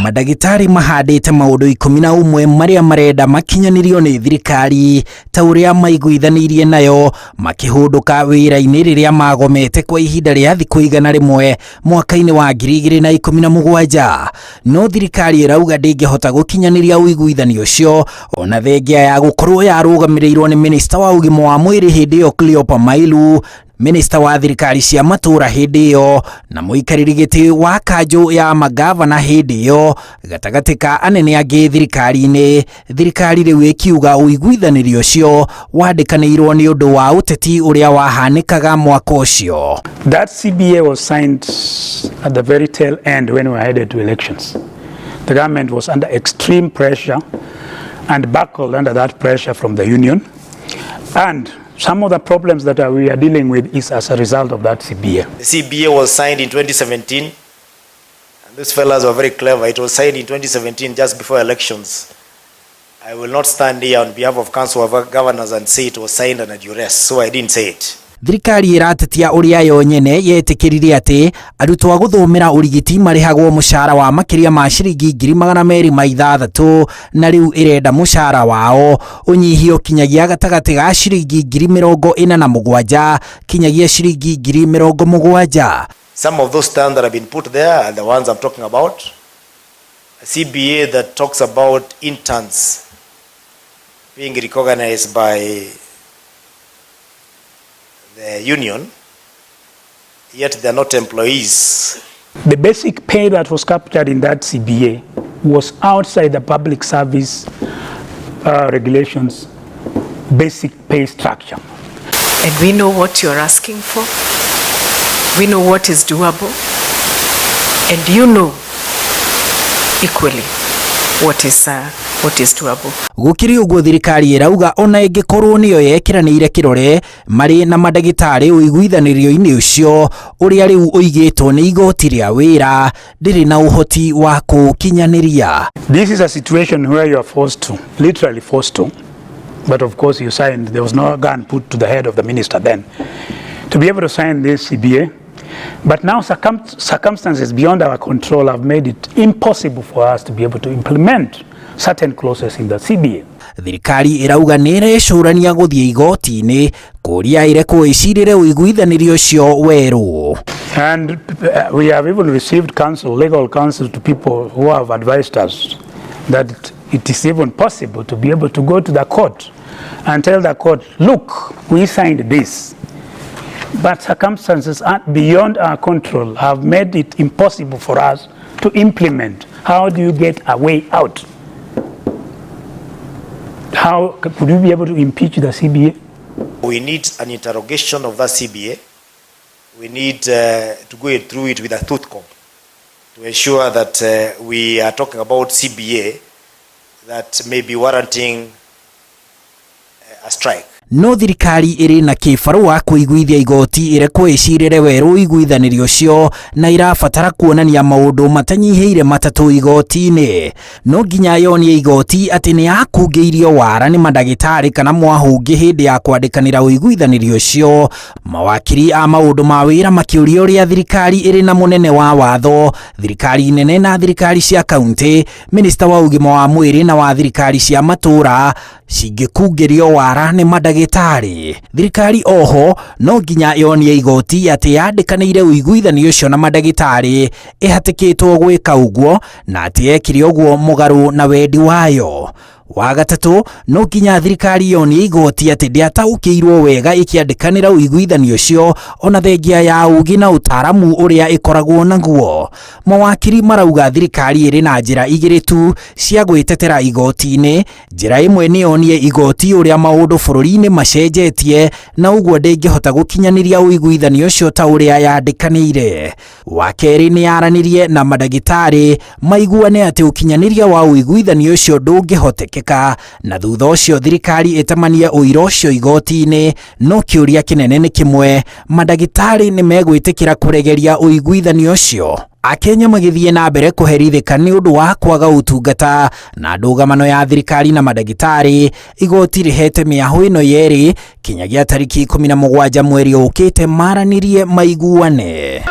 Mandagĩtarĩ mahandĩte maũndũ 11 marĩa marenda makinyanĩrio nĩ thirikari ta ũrĩa maiguithanĩirie nayo makĩhũndũka wĩra-inĩ rĩrĩa magomete kwa ihinda rĩa thikũ 100 mwaka-inĩ wa 2017. No thirikari ĩrauga ndĩngĩhota gũkinyanĩria ũiguithanio ũcio ona thengia ya gũkorwo yarũgamĩrĩirwo nĩ minista wa ũgima wa mwĩrĩ hĩndĩ ĩyo Cleopa Mailu, minista wa thirikari cia matũra hĩndĩ ĩyo, na mũikarĩri gĩtĩ wa kanjũ ya magavana hĩndĩ ĩyo, gatagatĩ ka anene angĩ thirikari-inĩ. Thirikari rĩu ĩkiuga ũiguithanĩrio ũcio wandĩkanĩirwo nĩ ũndũ wa ũteti ũrĩa wahanĩkaga mwaka ũcio. That CBA was signed at the very tail end when we were headed to elections. The government was under extreme pressure and buckled under that pressure from the union. And some of the problems that we are dealing with is as a result of that CBA. The CBA was signed in 2017. And those fellows were very clever. It was signed in 2017, just before elections. I will not stand here on behalf of Council of Governors and say it was signed under duress, so I didn't say it. Thirikari ĩratetia ũrĩa yo nyene yetĩkĩrire atĩ arutwo a gũthomera ũrigiti marĩhagwo mũcara wa makĩria ma ciringi 206,000, na rĩu ĩrenda mũcara wao ũnyihio kinyagia gatagatĩ ga ciringi 47,000 kinyagia ciringi 70,000. Some of those terms that have been put there are the ones I'm talking about. A CBA that talks about interns being recognized by the union, yet they are not employees. The basic pay that was captured in that CBA was outside the public service regulations basic pay structure. And we know what you're asking for. We know what is doable. And you know equally what is doable. Gũkĩrĩ ũguo, thirikari ĩrauga ona ĩngĩkorwo nĩyo yekĩranĩire kĩrore marĩ na mandagĩtarĩ ũiguithanĩrio-inĩ ũcio ũrĩa rĩu ũigĩtwo nĩ igoti rĩa wĩra, ndĩrĩ na ũhoti wa kũũkinyanĩria. This is a situation where you are forced to, literally forced to, but of course you signed, there was no gun put to the head of the minister then, to be able to sign this CBA. But now circumstances beyond our control have made it impossible for us to be able to implement certain clauses in the CBA. Thirikari ĩrauga nĩ ĩrecũrania gũthiĩ igoti-inĩ kũria ĩrekwo ĩcirĩre ũiguithanĩrio ũcio werũ. And we have even received counsel, legal counsel to people who have advised us that it is even possible to be able to go to the court and tell the court, "Look, we signed this, but circumstances are beyond our control have made it impossible for us to implement. How do you get a way out?" How could you be able to impeach the CBA? We need an interrogation of that CBA. We need to go through it with a tooth comb to ensure that we are talking about CBA that may be warranting a strike. No thirikari ĩrĩ na kĩbarũa kũiguithia igoti ĩrekwo ĩcirĩre werũ ũiguithanĩrio ũcio, na ĩrabatara kuonania maũndũ matanyihĩire matatũ igoti-inĩ. No nginya yonie igoti atĩ nĩ yakungĩirio wara nĩ mandagĩtarĩ kana mwahũngĩ hĩndĩ ya kwandĩkanĩra ũiguithanĩrio ũcio. Mawakiri a maũndũ ma wĩra makĩũria ũrĩa thirikari ĩrĩ na mũnene wa watho, thirikari nene na thirikari cia kaunti, minista wa ũgima wa mwĩrĩ na wa thirikari cia matũra cingĩkungĩrio wara nĩ mandagĩtarĩ. Thirikari oho no nginya yonie igoti atĩ yandĩkanĩire ũiguithanio ũcio na mandagĩtarĩ ĩhatĩkĩtwo gwĩka ũguo, na atĩ yekire ũguo mũgarũ na wendi wayo. Wa gatatũ, no nginya thirikari yonie igoti atĩ ndĩataũkĩirwo wega ĩkĩandĩkanĩra ũiguithanio ũcio, ona thengia ya ũgĩ na ũtaaramu ũrĩa ĩkoragwo naguo. Mawakiri marauga thirikari ĩrĩ na njĩra igĩrĩ tu cia gwĩtetera igoti-inĩ. Njĩra ĩmwe nĩ yonie igoti ũrĩa maũndũ bũrũri-inĩ macenjetie na ũguo ndĩngĩhota gũkinyanĩria ũiguithanio ũcio ta ũrĩa yandĩkanĩire. Wa kerĩ, nĩ yaranĩrie na mandagĩtarĩ maiguane atĩ ũkinyanĩria wa ũiguithanio ũcio ndũngĩhotekeka, na thutha ũcio thirikari ĩtamanie ũira ũcio igoti-inĩ. No kĩũria kĩnene nĩ kĩmwe: mandagĩtarĩ nĩ megwĩtĩkĩra kũregeria ũiguithanio ũcio? Akenya magĩthiĩ na mbere kũherithĩka nĩ ũndũ wa kwaga ũtungata na ndũgamano ya thirikari na mandagĩtarĩ, igoti rĩhete mĩahũ ĩno yerĩ kinyagia tariki 17 mweri ũkĩte maranĩrie maiguane.